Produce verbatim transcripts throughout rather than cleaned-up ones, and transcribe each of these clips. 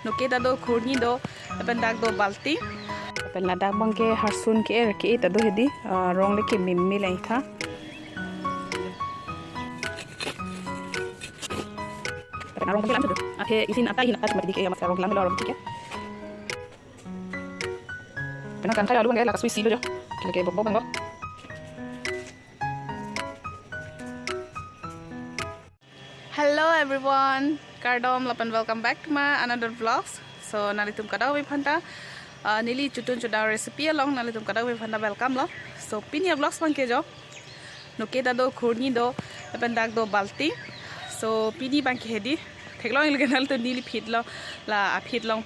Noke ta do khurni do, lapen dak do balting. Lapen ladak abangke harsun ke-er ke-e ta do hedi, ah, rong le kememe lang tha. Lapen arong ke lang tu. Athe isin ata hin ata mati ke amas arong lang lo arong ke. Lapen kan kaya alu abangke lak sui si lo jo. Ke ke bok bok abang lo. Hello everyone, kardom lapen welcome back to my another vlogs. So nanglitum kadokave aphanta, uh, neli chotun chodang recipe along nanglitum kadokave aphanta welcome lo. So pini avlogs abangke jo, noke ta do khurni do, lapen dak do balting. So pini abangke hedi, theklong ilgen hal to neli phit lo, la aphit along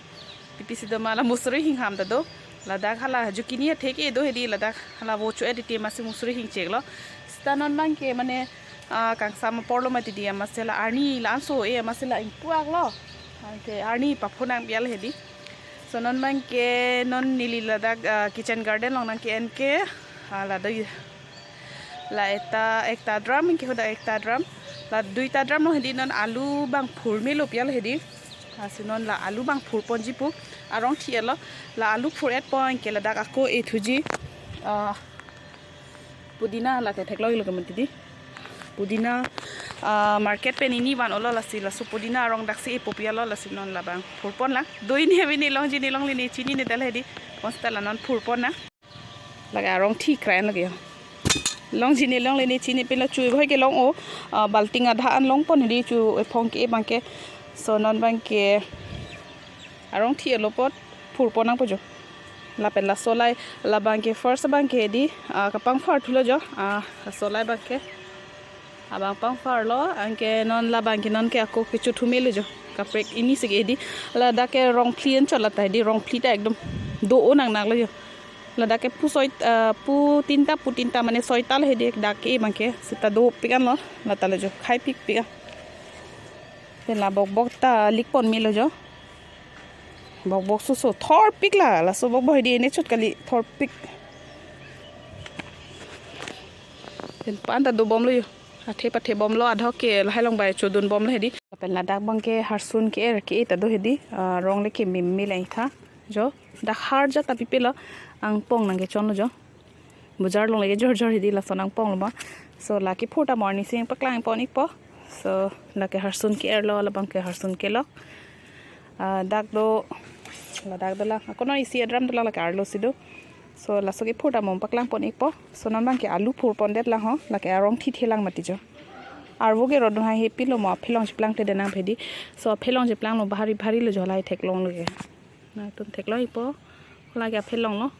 pipi si do ma la musuri hingham ta do. Ladak hala zucchini athe ke do hedi, ladak hala vo cho-et te masi musuri hingchek lo. Seta non abangke mane, ah, kangsam apor lo mati di amas la arni la anso e amas la ingpuak lo. Anke arni paphunang bial hedi. So non abangke non neli ladak, ah, kitchen garden along nangke-en ke, ah, ladak la ekta, ekta drum ke hoda ekta drum. La duita drum along hedi non alu abang phur melo pial hedi. Lasi non la alu abang phur ponji pu arong thi-et lo. La alu phur-et pon ke ladak ako e thuji, ah, pudina la te theklong ilo ke mati di. Pudina, ah, market pen ini van olo lasi laso pudina arong daksi e po pial lo lasi non labang phur pon lang. Do ini hemi ne longji ne longle ne chinine tel hedi. Konsta la non phur pon nang. Lake arong thi krai lake yo. Longji ne longle ne chinine pilo chu bhoi ke long o, ah, balting adha an long pon hedi chu ephong ke abangke. So non abangke arong thi-et lo apot phur pon nangpo jo. Lapen laso lai labangke first abangke hedi, ah, kapangphar thulo jo. Ah, laso lai abangke abang pangphar lo, anke non labangke non ke ako kecho thu melo jo. Kaprek ini si ke hedi. Ladak ke rong phli an chot la ta hedi, rong phli ta ekdom do-o nang nang lo jo. Ladak ke pu soi, eh, pu tinta, pu tinta mane soita lo hedi dak ke abangke seta dopik an lo, la ta lo jo, khai pikpik an. Pen la bok bok ta lik pon melo jo. Bok bok soso thorpik la, laso bok bok hedi ne chot kali thorpik. Pen pan ta dobom lo jo. Athe pathe bom lo adhok ke lahai along bai chodun bom lo hedi. Pen ladak abangke harsun ke-er ke-e ta do hedi. Ah, rong le kememe lang tha. Jo, dak har ja ta pipe lo. Angpong nangkechon lo jo. Bojar along le kejor jor hedi lason angpong lo ma. So lake phur ta morning sing paklang pon ikpo. So lake harsun ke-er lo, labangke harsun kelok. Ah, dak do, ladak do lang. Ako non isi adram do lang lake arlo si do. So laso ke phur ta mom paklang pon ikpo. So non abangke alu phur pondet lang ho. Lake arong thi the lang mati jo. Arvo ke rodun hai he pilo mo aphelong cheplang te denang hedi. So aphelong cheplang lo bhari bhari lo jo lai theklong lo ke. Nangtum theklong ikpo. Lake aphelong lo.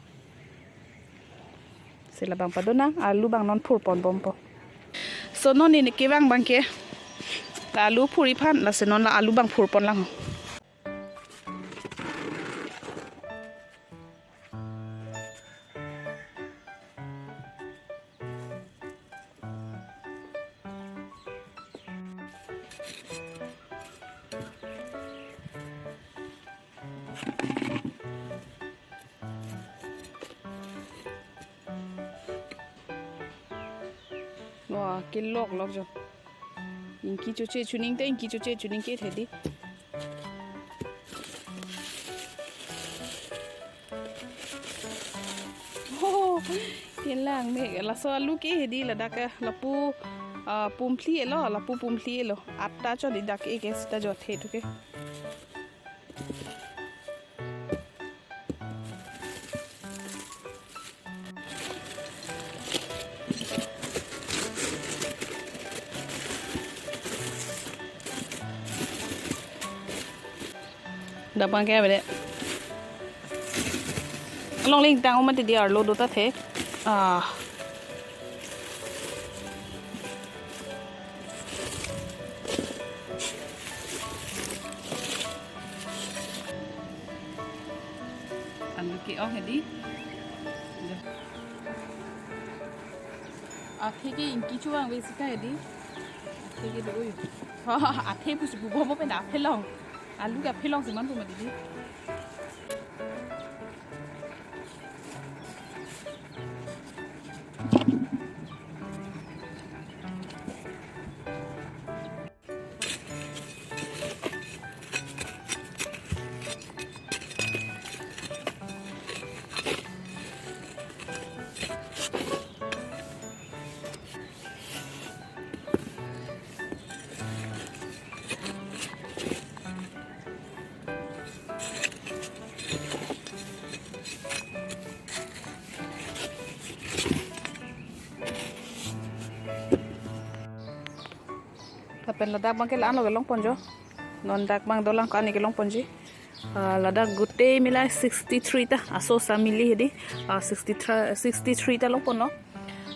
Si labang pado nang, alu abang non phur pon bompo. So non ne kevang abangke la alu phur-i aphan, lasi non la alu abang phur pon lang. Wah, kelok lok jo. Ingki choche chuning te, ingki choche chuning ke hedi. Oh, kelang me, laso alu ke hedi ladak ke, lapu, ah, pumphli-et lo, lapu pumphli-et lo. Atta chot di dak ke ke seta jo the tu ke. Dak abangke bede. Along le ingtang o mati di arlo do ta the. Ah. Alu ke-ong hedi. Athe ke ingki chevangve seta hedi. Athe ke do-o. Athe pusi pu bompo pen aphelong. Alu ke aphelong si man pu mati di. Lapen ladak abangke la-anlo kelongponjo. Non dak abang dolang ko-an kelongponji. Ah, ladak gutei milai sixty-three ta, aso sa mili hedi. Ah, sixty-three, sixty-three ta longponlo.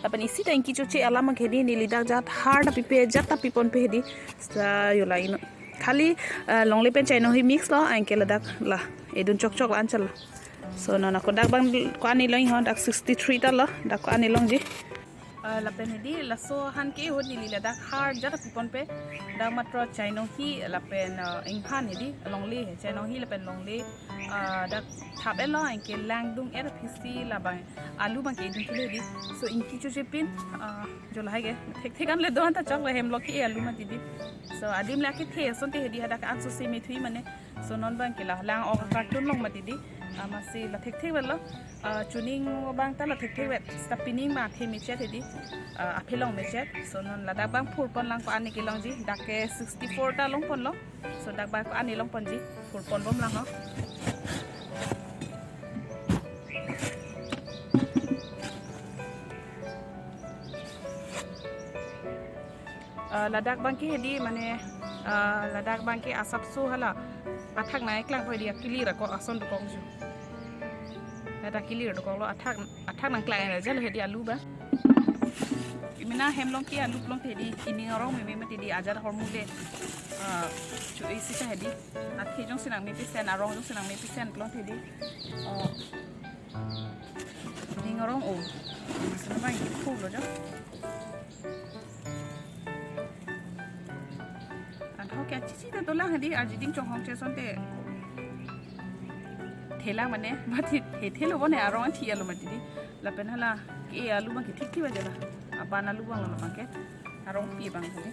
Lapen isi ta ingki choche alam abangke hedi, neli dak jat har ta pipe, jat ta piponpe hedi. Sa yo la ino. Khali, ah, longle pen chainong hi mix lo, anke ladak la edun chokchok la-an chalo. So non ako dak abang ko-an kelong ho, dak sixty-three ta lo, dak ko-an kelongji. Ah, lapen hedi laso han ke ahut neli ladak har jat ta piponpe. Dak matro chainong hi lapen, ah, inghan hedi longle he, chainong hi lapen longle, ah, dak thap-etlo, anke langdung-et aphisi labang alu abangke edun thulo hedi. So ingki choche pin, ah, jo lahai ke thekthek an le do-an ta choklo, hem along ke alu mati di. So adim lake the asonte hedi, hadak an so se me thui mane. So non abangke la lang-ok carton along mati di. Ah, amatsi la thekthek vetlo. Ah, chuning abang ta la thekthek vet. Seta pining ma the mechet hedi. Ah, aphi along mechet. So non ladak abang phurpon lang ko-an kelongji. Dak ke sixty-four ta longponlo. So dak abang ko-an kelongponji. Phurpon bom lang ho. Ah, ladak abangke hedi mane, ah, ladak abangke asapso hala athak nangklang po hedi, akilir ako ason dokok ju. Ladak kilir dokoklo, athak, athak nangklang ena jalo hedi alu abang. Imina hem along ke alu plong hedi, ining arong meme mati di, ajat ahormu le. Ah, cho-e sita hedi. Athe jongsi nangmepisen, arong jongsi nangmepisen plong hedi. Ah, ining arong o. Sana abang ikhu lo jo. Anthok ke achichi ta dolang hedi, arjiding chonghong che asonte. Thela mane, mati he thelo bone arong an thi-etlo mati di. Lapen hala ke alu abangke thik thik aja la. Aban alu abang lo abangke. Arong pi abang hedi.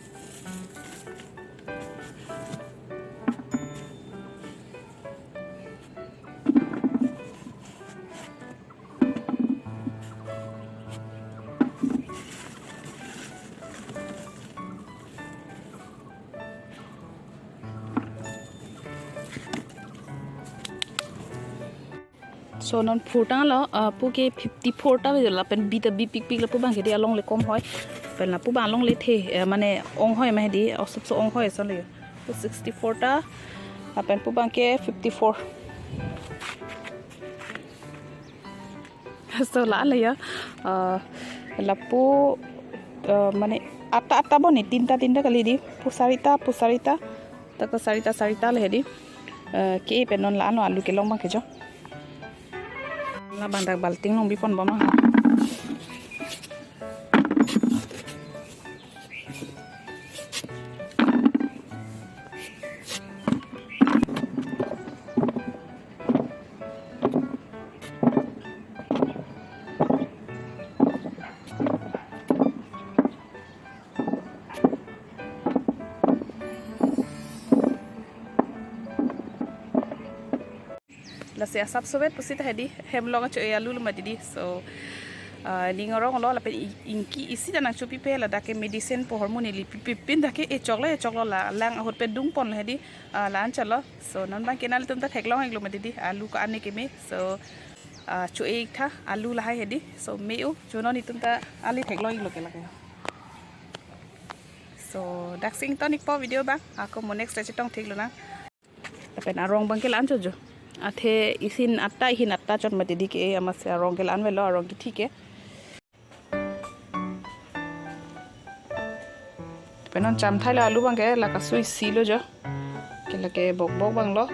So non phurtanglo, ah, pu ke fifty-four ta vejala pen bi ta bipikpik, lapu abangke di alongle kom hoi. Pen lapu abang alongle the, eh, mane ong hoi ma hedi, asapso ong hoi asonlo yo. Pu sixty-four ta, lapen pu abangke fifty-four. So la-anlo yo. Ah, lapu, ah, mane atta atta bone, tinta tinta kali di. Pu sarita, pu sarita. Dak ke sarita sarita le hedi. Ah, ke pen non la-anlo alu kelong abangke jo. Labang dak balting along bipon bom ha. Lasi asapso vet pusita hedi, hem along cho-e alu lo mati di. So, ah, ning arong lo lapen i-, ingki isi ta nangchopipe, ladak ke medicine pu ahormu neli pipe pin, dak ke echoklo, echoklo, la lang ahut pen dungponlo hedi, ah, la-an chalo. So non abangke nanglitum ta theklong-iklo mati di, alu ko-an keme. So, ah, cho-e-ik tha alu lahai hedi. So me-o, cho non itum ta ali theklong-iklo ke lake. So dak si ington-ikpo video abang, ako mo next ta chetong theklonang. Lapen arong abangke la-an chojo. Athe isin atta ihin atta chot mati di ke, amatsi arong ke la-an velo, arong kithi ke. Lapen non chamthailo alu abangke, la kasu isi lo jo. Ke lake bokbok abang lo.